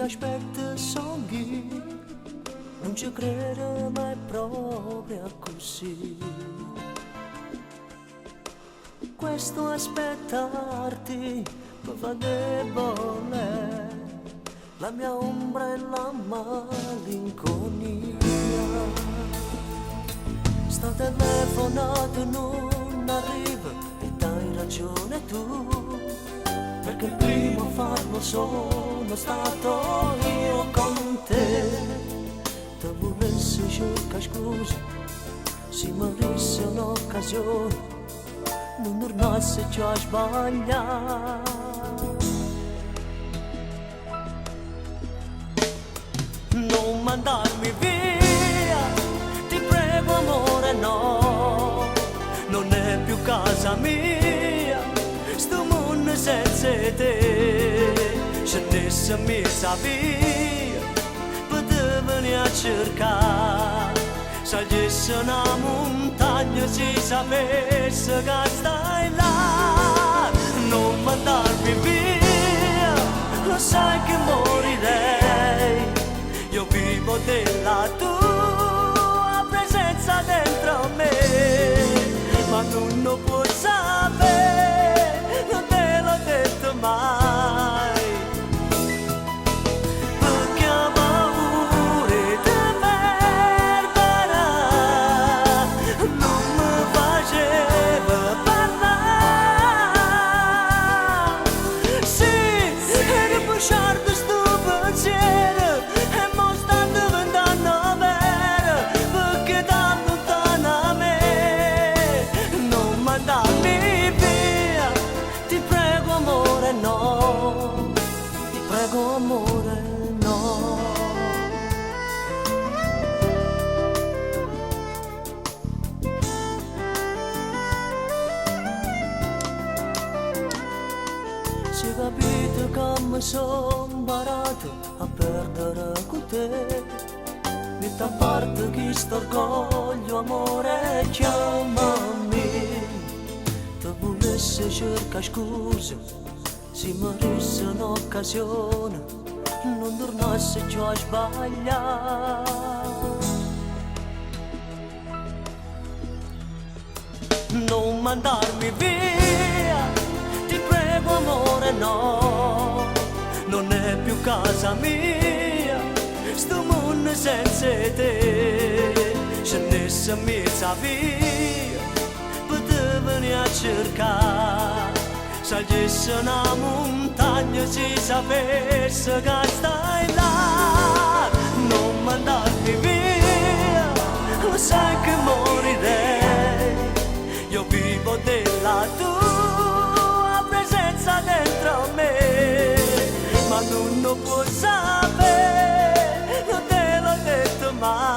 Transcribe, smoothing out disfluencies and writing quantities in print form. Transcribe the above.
T'aspetto song'io, nun ce crero ma è proprio accussì. Questo aspettarti mi fa debole, la mia ombra è la malinconia. Sta telefonata nun arriva e dai ragione tu, perché il primo a farlo sono stato io con te. Te vulesse cercà scusa, si me disse un'occasione, nun turnasse cchiù a sbaglià. Non mandarmi via, ti prego amore no, non è più casa mia, sto mondo senza te, scendesse 'mmiez 'a via, pe te venì a cercà, sagliesse 'na muntagna si sapesse ca stai là, non mandarmi via, lo sai che morirei, io vivo della tua presenza dentro me, ma nun 'o può sapè, non te l'ho detto mai. Pecché 'a paura 'e te perdere nun me faceva parlà. Sì, era busciardo stu pensiero e mo sta diventanno overo, pecché t'alluntane 'a me. Non mandarmi via, ti prego amore no, ti prego amore no. Si capito che mi sono imparato a perdere con te, Metti a parte questo orgoglio, amore, chiamami. Te vulesse cercà scusa, si me disse un'occasione, nun turnasse cchiù a sbaglià. Non mandarmi via, ti prego amore no, non è più casa mia, sto mondo senza te, scendesse 'mmiez 'a via, pe te venì a cercà, sagliesse 'na muntagna si sapesse ca stai là, non mandarmi via, lo sai che morirei, io vivo della tua presenza dentro me, ma nun 'o può sapè, non te l'ho detto mai.